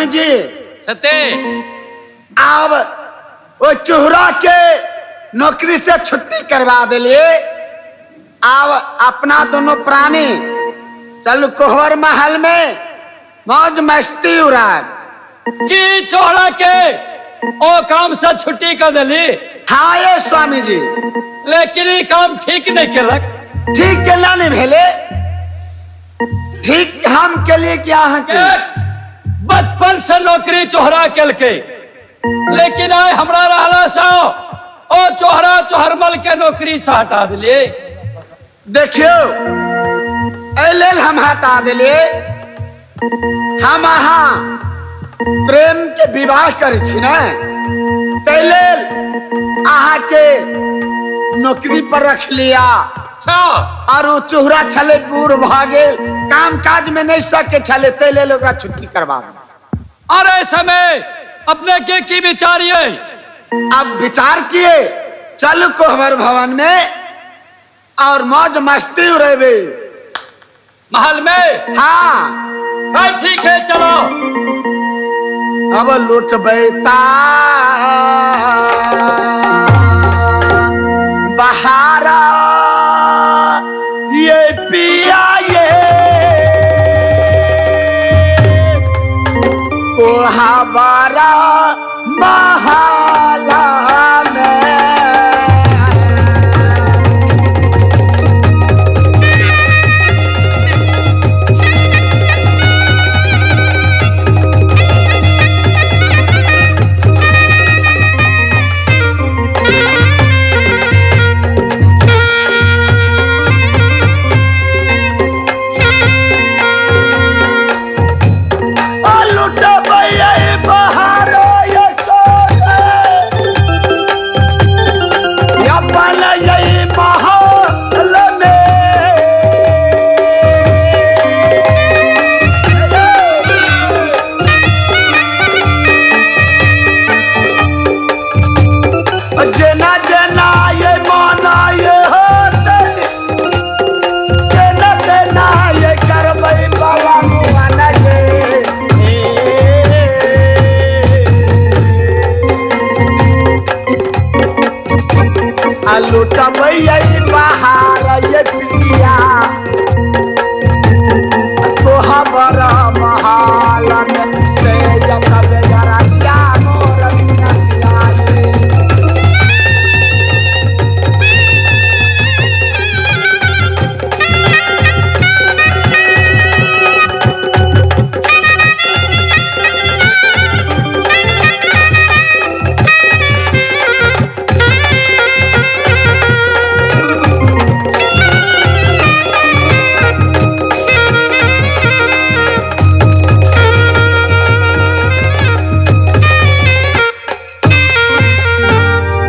स्वामी जी। सते आब ओ चूहरा के नौकरी से छुट्टी करवा दिलिए। आब अपना दोनों प्राणी चलू कोहबर महल में मौज मस्ती उड़ाए। की चोहरा के ओ काम से छुट्टी कर दिली? हाँ ये स्वामी जी। लेकिन ई काम ठीक नहीं केलक। ठीक केला नहीं भेले? ठीक हम के लिए क्या है के बचपन से नौकरी चोहरा केलके, लेकिन आय हमरा रहला से ओ चोहरा चोहरमल के नौकरी से हटा दिलिए। देखियो एहि लेल हम हटा दिलिए। हम अहाँ प्रेम के विवाह करै छी ने, ताहि लेल अहाँके नौकरी पर रख लिया। अच्छा। और ओ चूहरा छलै बूढ़ भऽ गेल, काम काज में नहीं सके छलै, ताहि लेल ओकरा छुट्टी करवा देलहुँ। अरे समय अपने के की विचार ये? अब विचार किए चलू कोहबर भवन में और मौज मस्ती उड़ेबे महल में। हाँ हाँ ठीक है चलो। अब लुटबै ता बहारा ये पिया ये कोहाबारा महाला में। ओ लुटबै ये बहारा ये कोहे, अपन ये महल में। जेना जेना ये माना ये होतै, तेना तेना ये करबै बाबा मुआना ये। आ लुटबै ये बहार ये पिया तोहबर महाल में से जतब जरा मोर बिना ये।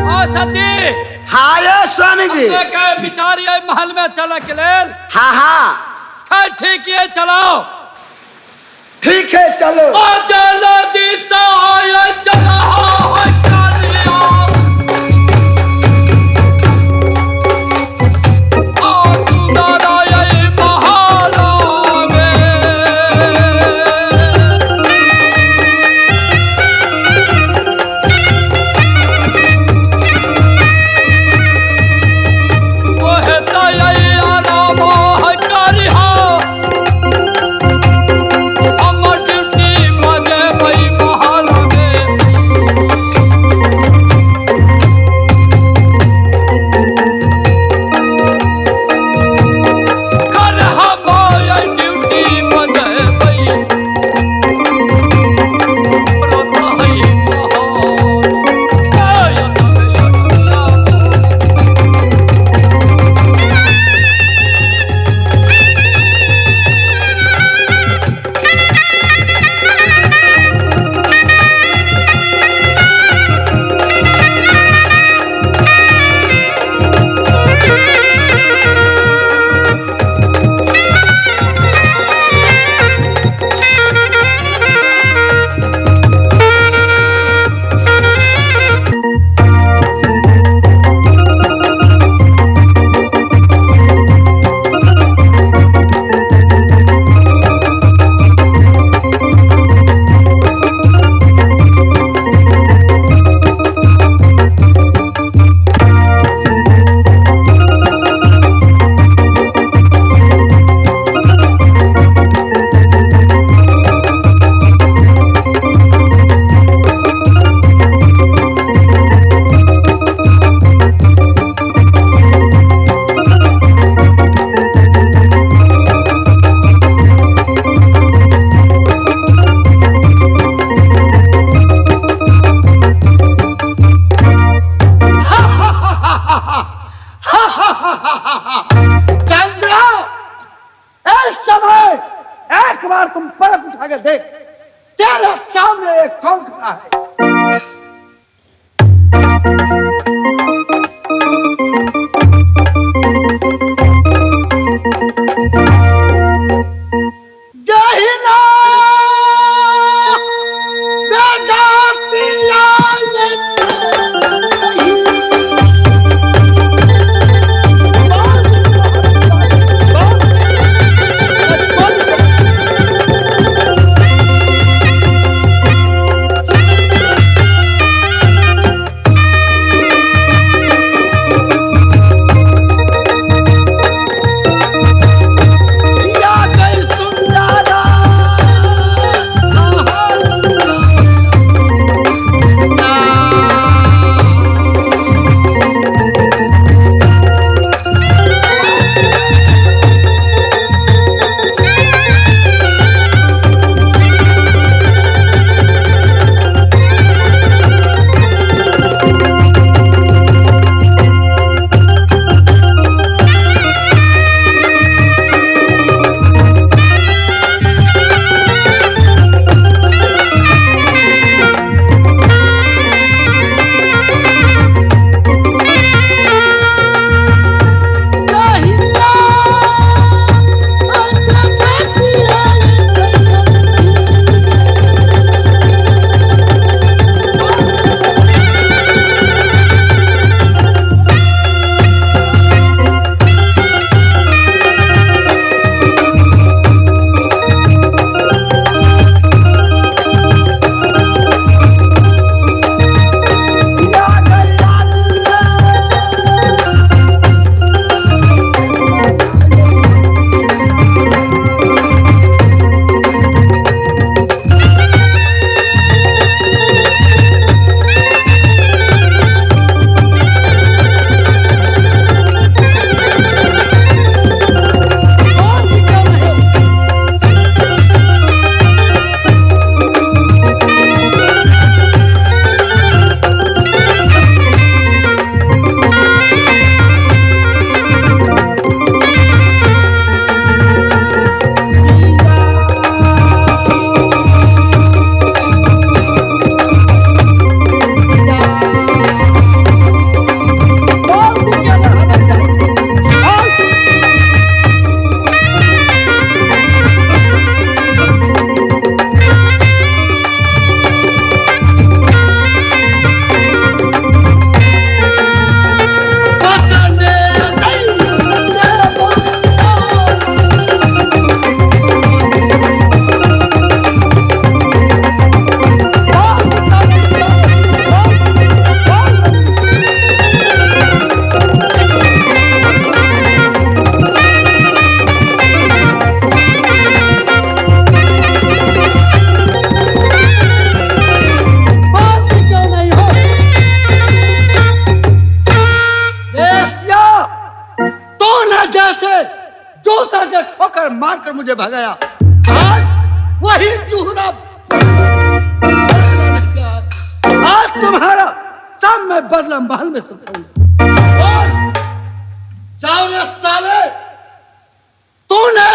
ओ सती हाँ ये स्वामी जी। अपने के विचार ये महल में चले के लेल? हाँ हाँ हाँ ठीक है चलाओ। ठीक है चलो। ओ चलो दिशा ये चला हो कालिया। ओ सुंदर ये महल में। ओह तय आराम है करिहा, हमर ड्यूटी बजे भई महल में। कर मुझे भगाया। आज वही चूहरा, आज तुम्हारा सब मैं बदला महल में सकता। जाओ रे साले, तूने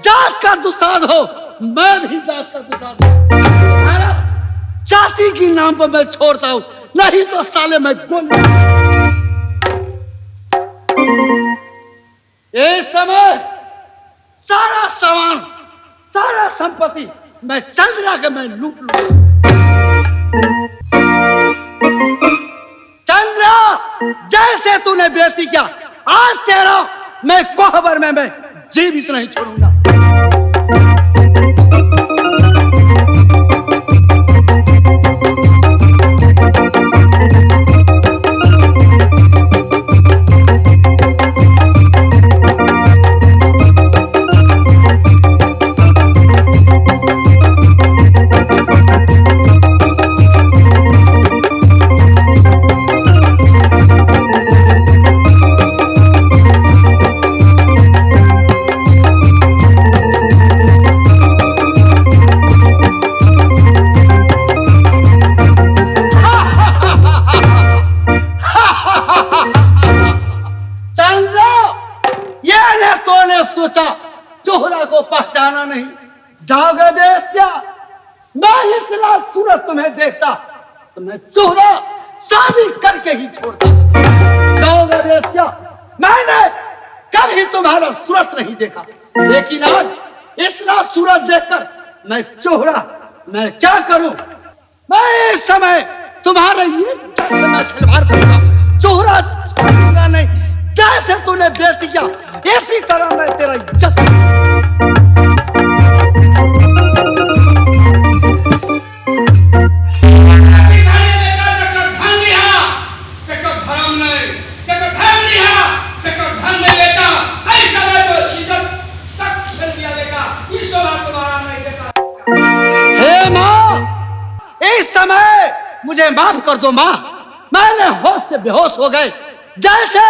जात का दुसाद हो, मैं भी जात का दुसाद हूं। तुम्हारा जाति के नाम पर मैं छोड़ता हूं, नहीं तो साले मैं गोली। इस समय सारा सामान, सारा संपत्ति मैं चंद्रा के मैं लूट लूंगा। चंद्रा, जैसे तूने बेइज्जती किया, आज तेरा मैं कोहबर में मैं जीवित नहीं छोड़ूंगा। सोचा चोहरा को पहचाना नहीं, जाओगे बेस्या, मैं इतना सूरत तुम्हें देखता तो मैं चोहरा शादी करके ही छोड़ता। जाओगे बेस्या, मैंने कभी तुम्हारा सूरत नहीं देखा, लेकिन आज इतना सूरत देखकर मैं चोहरा, मैं क्या करूं? मैं इस समय तुम्हारा ये मैं खिलवाड़ करूंगा, चोहरा छोड़ूंगा नहीं। जैसे तूने बेइज्जती किया, इसी तरह मैं तेरा इज्जत। हे माँ, इस समय मुझे माफ कर दो माँ, मैंने होश से बेहोश हो गए। जैसे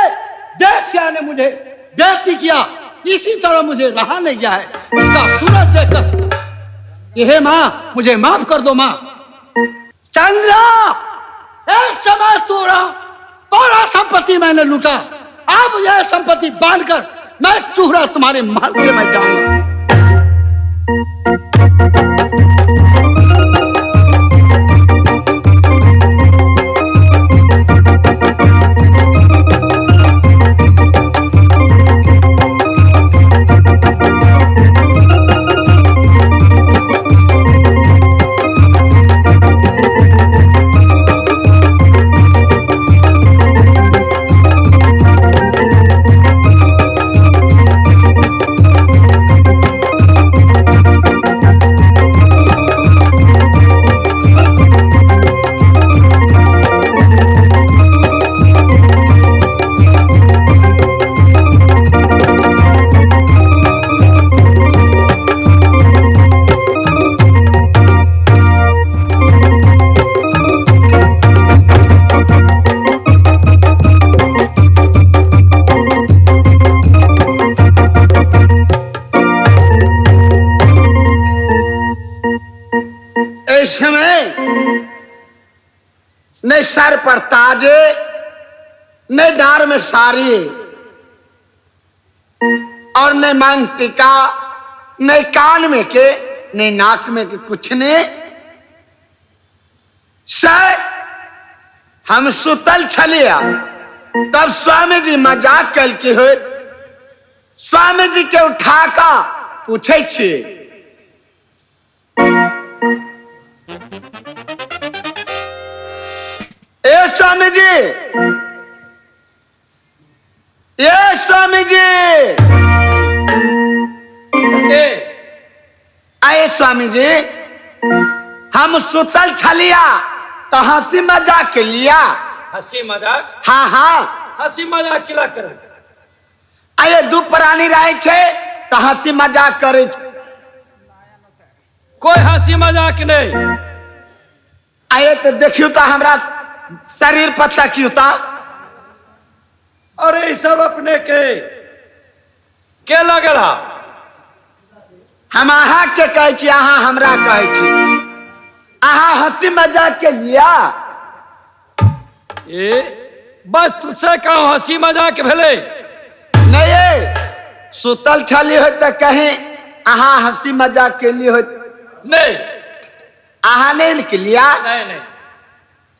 बेस्या ने मुझे बेइज्जती किया, इसी तरह मुझे रहा नहीं गया है। इसका सूरत देखकर, ये माँ मुझे माफ कर दो माँ। चंद्रा, इस समय तोरा पूरा संपत्ति मैंने लूटा, अब यह संपत्ति बांधकर मैं चूहरा तुम्हारे महल से मैं जाऊंगा। न सर पर ताजे, न डार में सारी, और न मांग टिका, न कान में के, न नाक में के, कुछ ने। शायद हम सुतल छलिया, तब स्वामी जी मजाक कल के हो। स्वामी जी के उठा का पूछे छिए, ए स्वामी जी, ए स्वामी जी, आए स्वामी जी, हम सुतल छलिया तो हंसी मजाक के लिया। हंसी मजाक? हाँ हाँ, हंसी मजाक किला कर। अरे दू प्राणी रहे छे तो हंसी मजाक करे। कोई हंसी मजाक नहीं। अरे तो देखियो तो हमरा शरीर पर तकियो ता। अरे सब अपने के लगला? हम अहाँ के कहै छी, अहाँ हमरा कहै छी। अहाँ हंसी मजाक के लिया? ए वस्त्र से कहूँ हंसी मजाक भेलै? नहीं, सुतल छली हो तऽ कहीं अहाँ हंसी मजाक के लिए हो? नहीं। अहाँ नहीं के लिया? नहीं नहीं।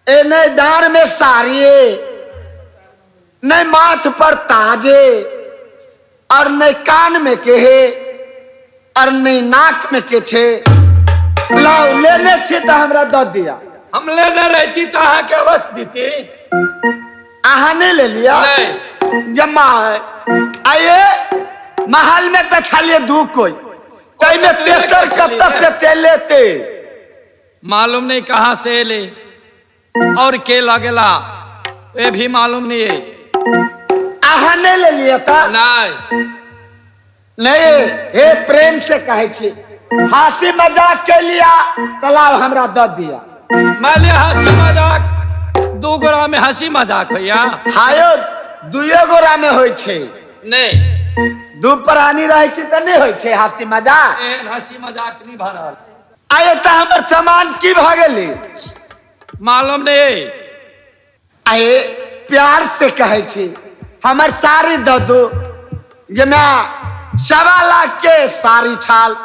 ए नहीं डार में साड़ी, नहीं माथ पर ताजे, और नहीं कान में के हे, और नहीं नाक में के छे। लाओ लेने छे तो हमरा दऽ दिया। हम लेने रहती तो अहाँ के अवश्य दीती। अहाँ नहीं ले लिया? नहीं। जमा है आइए महल में तो छलिए दू कोई, तई में तेसर कत्त से चल लेते। मालूम नहीं कहाँ से एले और के लगेला ये भी मालूम नहीं है। अहाँ नहीं ले लिया था? नहीं नहीं। हे प्रेम से कहे छी, हंसी मजाक के लिया तलाब हमरा दऽ दिया। मैं ले हंसी मजाक दू गोरा में हंसी मजाक भैया। हायो दुए गोरा में होइ छै। नहीं। दू प्राणी रहै छै तऽ नहीं होइ छै हंसी मजाक। एहन हंसी मजाक नहीं भऽ रहल। आये तऽ हमर सामान की भऽ गेलै? मालूम नहीं। आये प्यार से कहै छी, हमर साड़ी दऽ दू। जे मैं 1.25 लाख के साड़ी छाल,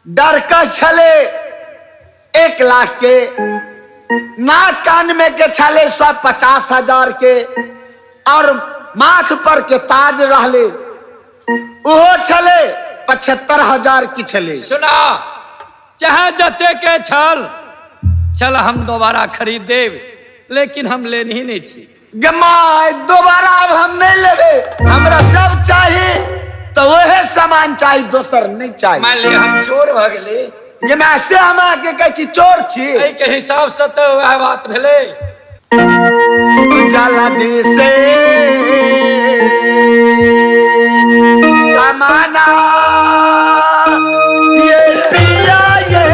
डरकस छले 1 लाख के, नाक कान में के छले सब 50,000 के, और माथ पर के ताज रहले ओहो छले 75,000 की छले। सुना, चाहे जते के छल चल हम दोबारा खरीद देब, लेकिन हम लेनी नहीं छी। गमाय दोबारा अब हम नहीं लेबे, हमरा जब चाही तो वह सामान चाही, दोसर नहीं चाही। मान ले हम चोर भऽ गेली। ये मैं से हम आके कहै छी चोर छी। एहि के हिसाब से तऽ वएह बात भेलै। जल्दी से समाना ये पिया ये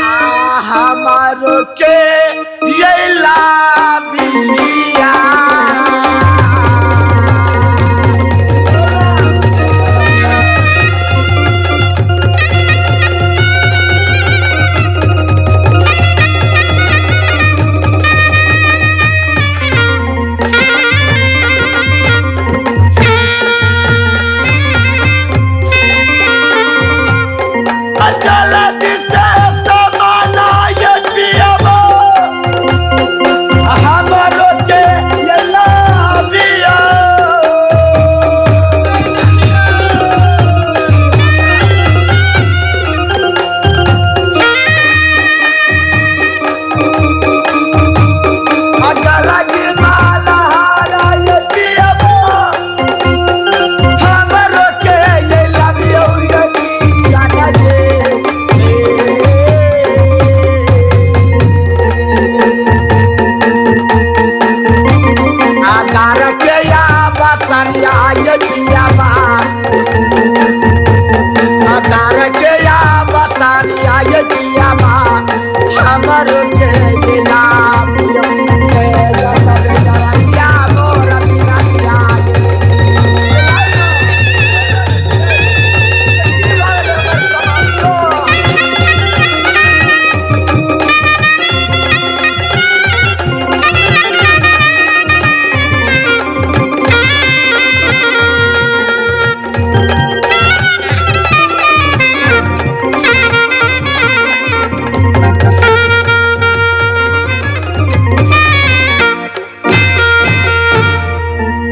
आ हमारो के ये लाबिया। जल्दी से समाना ये पिया हमारो के ये लाबिया। गला की माला हारा ये पिया हमारो के ये लाबिया ये पिया ये। आधार के या बसरिया ये पिया बा, आधार के या बसरिया ये पिया बा, हमर के ये लाबिया ये या मोर पिया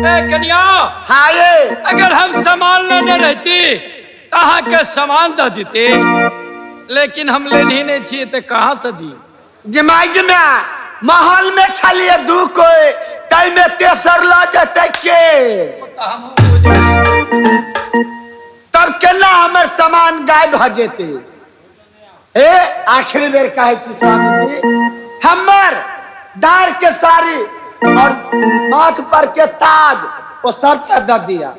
ए कनिया, हाये अगर हम सामान लेने रहती तो अहाँ के सामान दऽ देती, लेकिन हम लेने नहीं छियै तऽ कहाँ से दी? गिमाय गिमा महल में छलिए दू कोई, तई में तेसर ल जतै के, तब केना हमर सामान गायब भ जेतै? हे आखिरी बेर कहै छी स्वामी जी, हमर डार के साड़ी और माथ पर के ताज वो सब त दऽ दिया।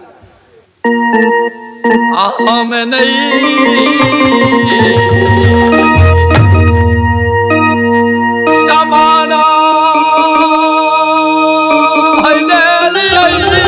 हम नहीं समाना है ले लियै।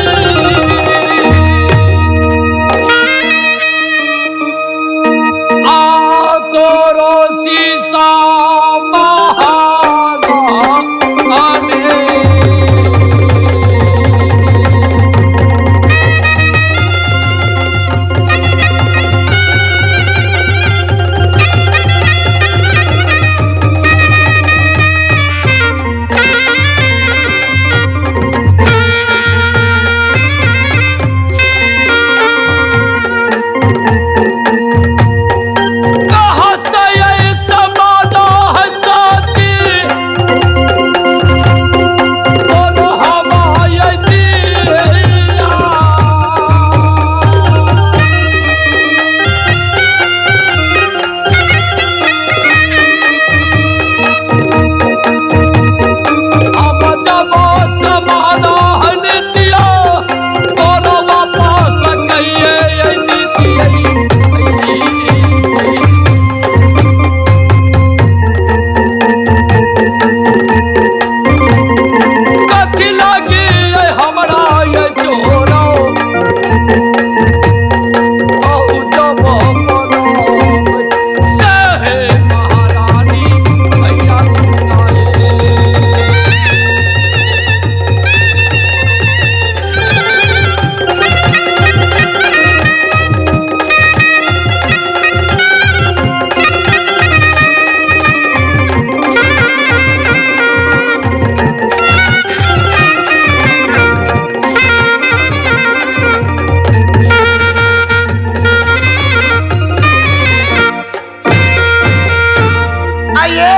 आइए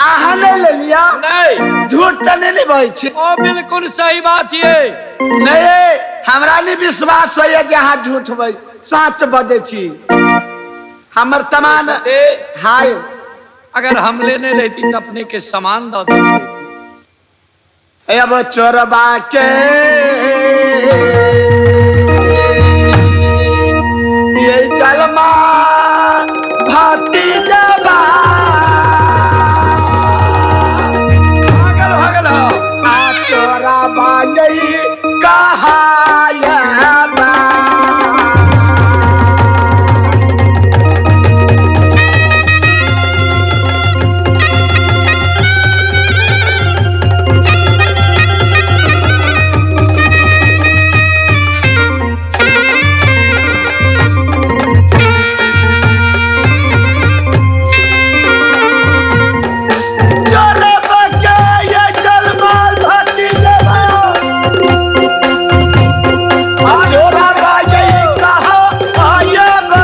अहाँ नहीं ले लिया। नहीं, झूठ तो नहीं निभाई छी। ओ बिल्कुल सही बात ये। नहीं, हमरा नहीं विश्वास होइए जे अहाँ झूठ बज सच बजै छी। हमर सामान हाय, अगर हम लेने रहती तो अपने के सामान दे देती। अब चोरबा के ये जलमा भतीजबा भागल भागल हो। आ चोरबा जई कहायबा। चोरबा के ये जलमा भतीजबा आ चोरबा जई कहायबा।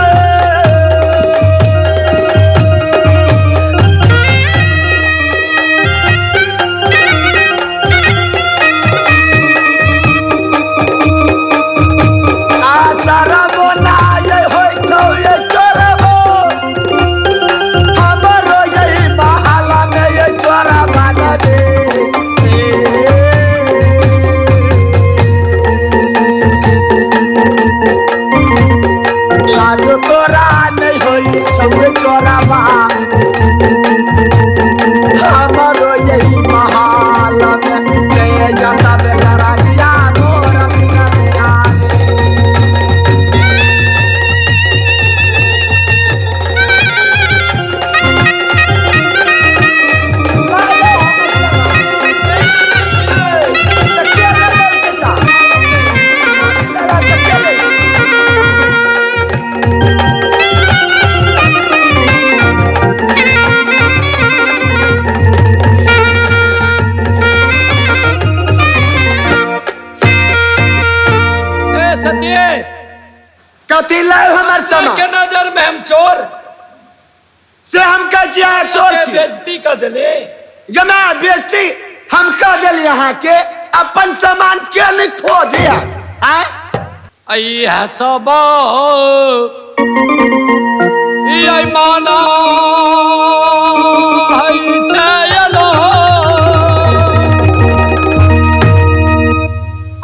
आ चरबो ना ये होइ छौ ये चोरबो, हमरो यही बहाला में ये चोरबा न रे। लाज तोरा नहीं होइ छौ ये चोरबा, हमरो यही बहाला में से जता बेलराजिया मोर बिना बिना। ए सत्य, कथी लाए हमर सामान के नजर में हम चोर से हम कह छी अहाँ चोर के छी। बेइज्जती कर देले। गमा बेइज्जती हम कह देली अहाँ के, अपन सामान के नहीं खोजिया आय। आई हसब ई माना है छैलो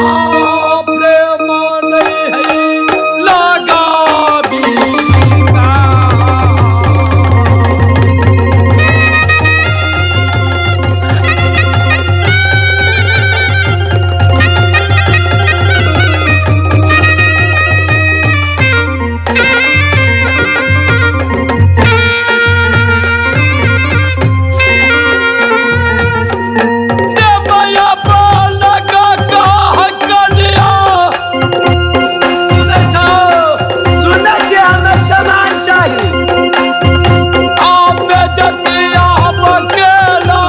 आ प्रेम नहीं है लगा बीता। देवया बालक कह कलिया। सुनै छौ? सुनै छी, हमर सामान चाही। आ बेजतिया बकेला।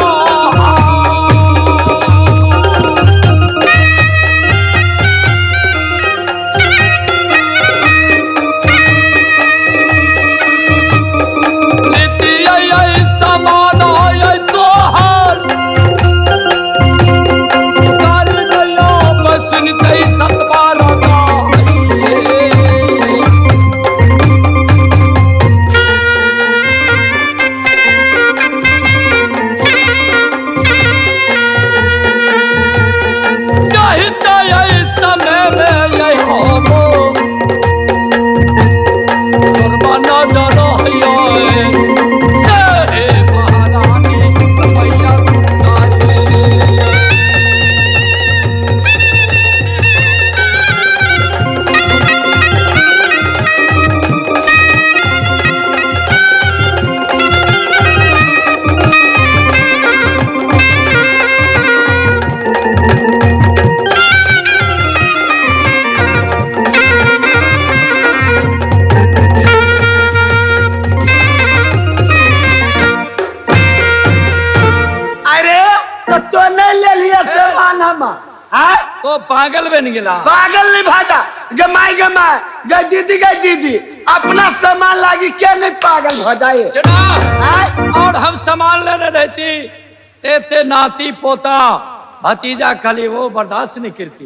नीति आई समान आई तोहर कर दया बसुनतै सतबार समय में यही हमो कुर्बाना जरो से महारानी मैया कुमारी। अरे तो तो नहीं ले लिया सामान हम आय। तो पागल बन गेला। पागल नहीं भाजा, गमाई गमाई गे दीदी गे दीदी, अपना सामान लागी के नहीं पागल हो जाए। सुना, और हम सामान लेने रहती ते नाती पोता भतीजा खाली वो बर्दाश्त नहीं करती।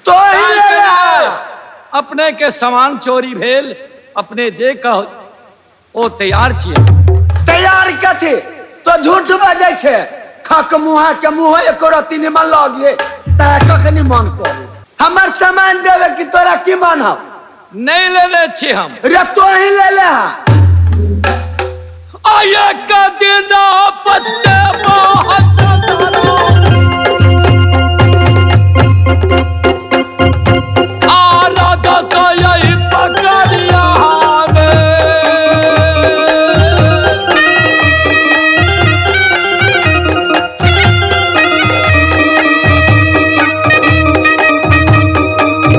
तो ही ले ले। अपने के सामान चोरी भेल, अपने जे कहो ओ तैयार छिए। तैयार कथी? तो झूठ बजै छे। खक मुहा के मुँह एको रत्ती निमन लगिए तारा कखनी मन करू हमर सामान देवे कि तोरा की मन हो? नहीं लेने छी हम। रे तो ही ले ले। आये कदी ना पछते बहुत आ राजा तो यही पकड़िया में।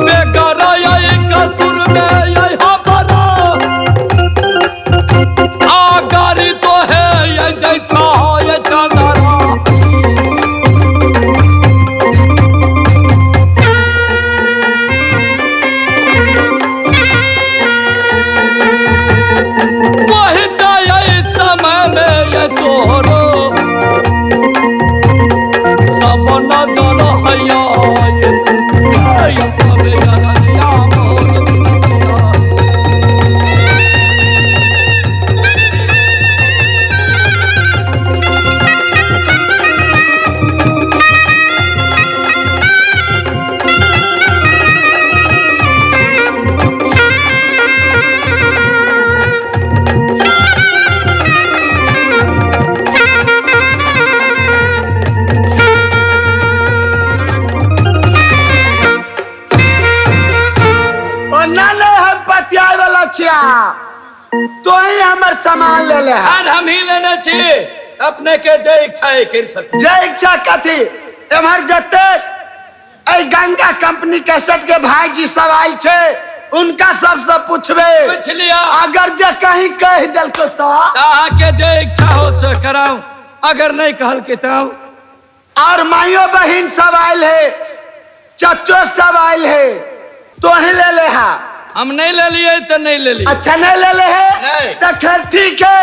बेगर यही कसूर में यही बना आ गाड़ी तो है ये जैसा ये चंदरा। वही तो यही समय में ये तोहरो सब नजर है। ना नहीं हम पतियाए वाला छिया, तो ही हमर सामान ले ले। और हम ही लेने छी, अपने के जे इच्छा है कर सके। जे इच्छा कथी? एमहर जते ए गंगा कंपनी कैसेट के भाई जी सब आयल छे उनका सबसे पूछबे। पूछ लिया। अगर जे कहीं कह देलको तो अहाँ के जे इच्छा हो से कराऊं, अगर नहीं कहल के तो। और माइयो बहिन सब आयल है, चचो सब आयल है, तो ही ले ले। हा हम नहीं ले लिए तो नहीं ले लिए। अच्छा नहीं ले ले है तो खैर ठीक है,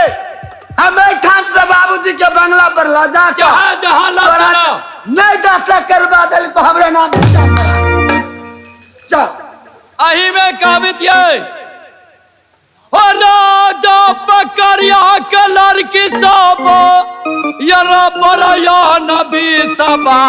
हम एठाम से बाबूजी के बंगला पर ला जा जहाँ जहाँ ला चला। नहीं दस करवा दिल तो हमरे नाम चल। अही में कहावत ये राजा पकड़िया के लड़की सब यरा बरया नबी सबा।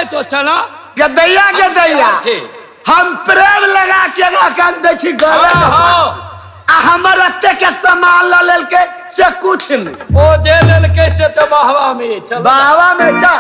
तो चला गदैया गदैया हम प्रेम लगा के कान दै छी गला आ हमर एते के सामान ल लेलके से कुछ नहीं। ओ जे लेलके से त बाहवा में चल, बाहवा में जा।